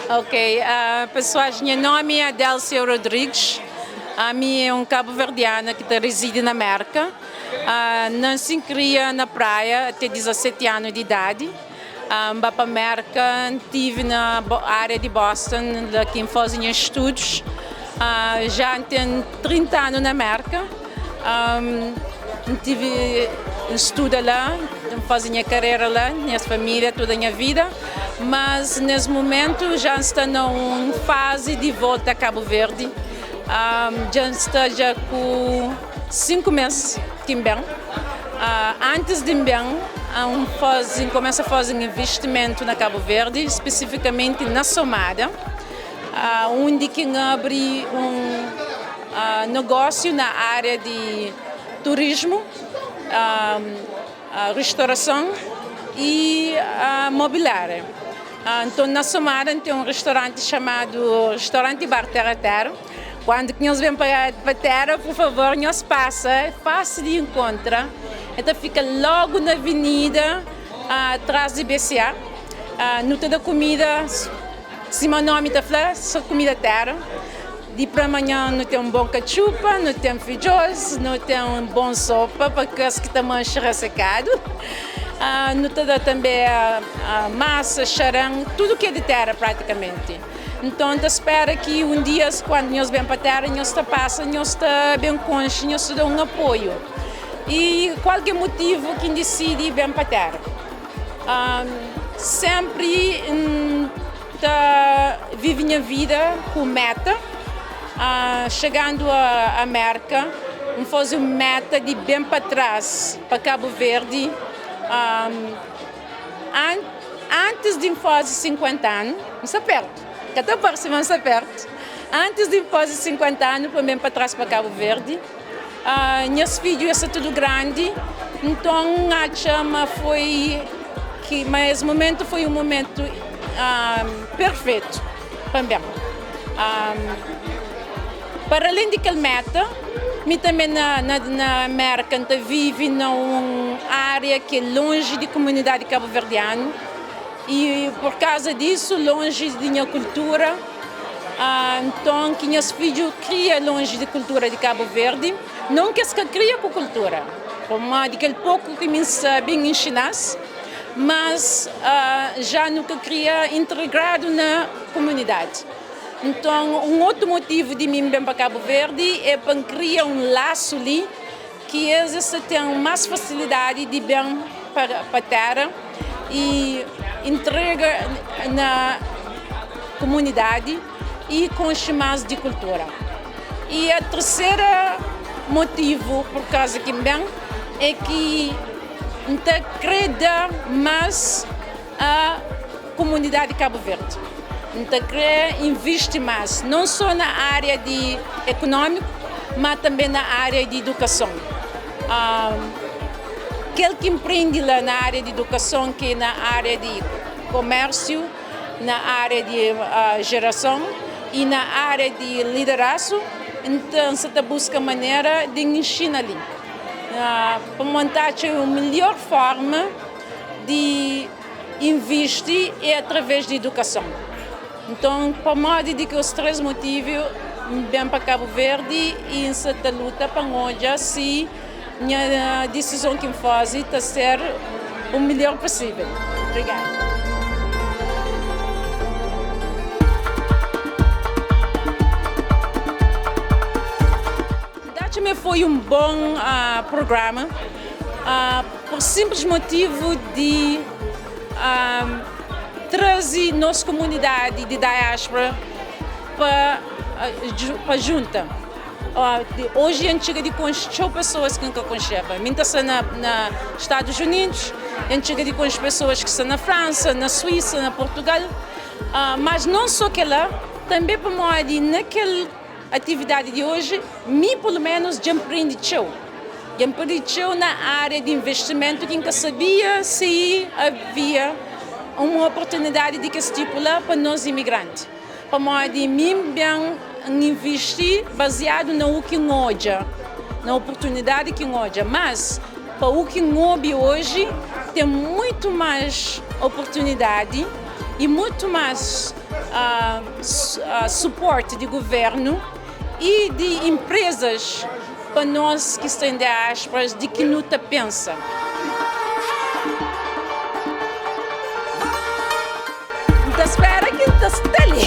Ok, pessoas, nha nomi é Adelcia Rodrigues, ami é un kabu-verdiana ki ta rizidi na Merka. Nansi N kria na Praia até 17 anu di idadi. N ba pa Merka, N tivi na ária di Boston, la ki N faze nhas studus. Já N ten 30 anu na Merka. N tivi, N studa la, N faze nha karera la, nha família, tudu nha vida. Mas nes mumentu já N sta na un fazi di volta a Kabu Verdi. Dja N sta dja ku 5 mês ki N ben. Antis di N ben, N faze, N kumesa faze un investimentu na Kabu Verdi, spesifikamenti na Somada, undi ki N abri un negósiu na ária di turismu, restaurason i mobilária. Nton, na Somada N ten un restauranti xamadu Restauranti Bar Terra Terra. Kuandu ki nhos ben pa Terra, pur favor, nhos pasa, é fásil di inkontra. El ta fika logu na avenida tras di BCA. Nu ta da kumida, sima nomi ta fla, so kumida terra. Di pramanhan nu ten bon katxupa, nu ten fidjos, nu ten bon sopa pa kes ki ta manxe rasekadu. Nu ta da tanbe masa, xaran, tudu ki é di tera pratikamenti. Nton, N ta spera ki un dia, kuandu nhos ben pa tera, nhos ta pasa, nhos ta ben konxe, nhos ta da un apoiu. I kual ki é motivu ki N disidi ben pa tera? Senpri N ta vive nha vida ku meta. Xegandu a Merka, N faze un meta di ben pa tras pa Kabu Verdi. Antis di N faze 50 anu, N sta pertu, ka ta parse ma N sta pertu, antis di N faze 50 anu pa N ben pa tras pa Kabu Verdi, nhas fidju es sta tudu grandi, nton N atxa ma foi ki ma es mumentu foi un mumentu perfetu pa N ben. Para alén di kel meta, mi tanbê na na Mérka N ta vive na un ária ki é lonji di kumunidadi kabuverdianu i pur kauza disu lonji di nha kultura. Nton ki nhas fidju kria lonji di kultura di Kabu Verdi, non ki es ka kria ku kultura, pamodi kel poku ki mi N sabe N inxina-s, mas já nu ka kria integradu na kumunidadi. Nton, un otu motivu di mi N ben pa Kabu Verdi é pa N kria un lasu li ki es es ta ten más fasilidadi di ben pa téra i intrega na kumunidadi i konxe más di kultura. I a tersera motivu pur kauza ki N ben é ki N ta kre da más a kumunidadi Kabu Verdi. N ta kre invisti más, non só na ária di ekunómiku, má tanbê na ária di idukason. Kel ki N prende la na ária di idukason, ki na ária di komérsiu, na ária di jerason i na ária di liderasu, N ta N sa ta buska manera di N inxina li, pamodi N ta atxa melhor forma di invisti é através di idukason. Nton, pamodi di kes 3 motivu, N ben pa Kabu Verdi i N sa ta luta pa N odja si nha disizon ki N faze ta ser o melhor posível. Obrigadu. Dá-me foi un bon programa. Pur sinplis motivu di traze nos kumunidadi di diáspora pa pa junta. Oji N txiga di konxe txeu pesoas ki N ka konxeba. Mi N ta sta na na Stadus Unidus, N txiga di konxe pesoas ki sta na Fransa, na Suísa, na Portugal. Mas non so kila, tanbe pamodi na kel Atividadi di oji, mi pulu menus dja N prende txeu. Dja N prende txeu na ária di investimentu ki N ka sabia si avia un oportunidadi di kes tipu la pa nos imigranti. Pamodi mi N ben N invisti baziadu na u ki N odja, na oportunidadi ki N odja. Mas pa u ki N obi oji, ten muitu más oportunidadi i muitu más. Suporti di governu i di inprezas pa nos ki sta en diasporas di ki nu ta pensa. N ta spera ki N ta sta li.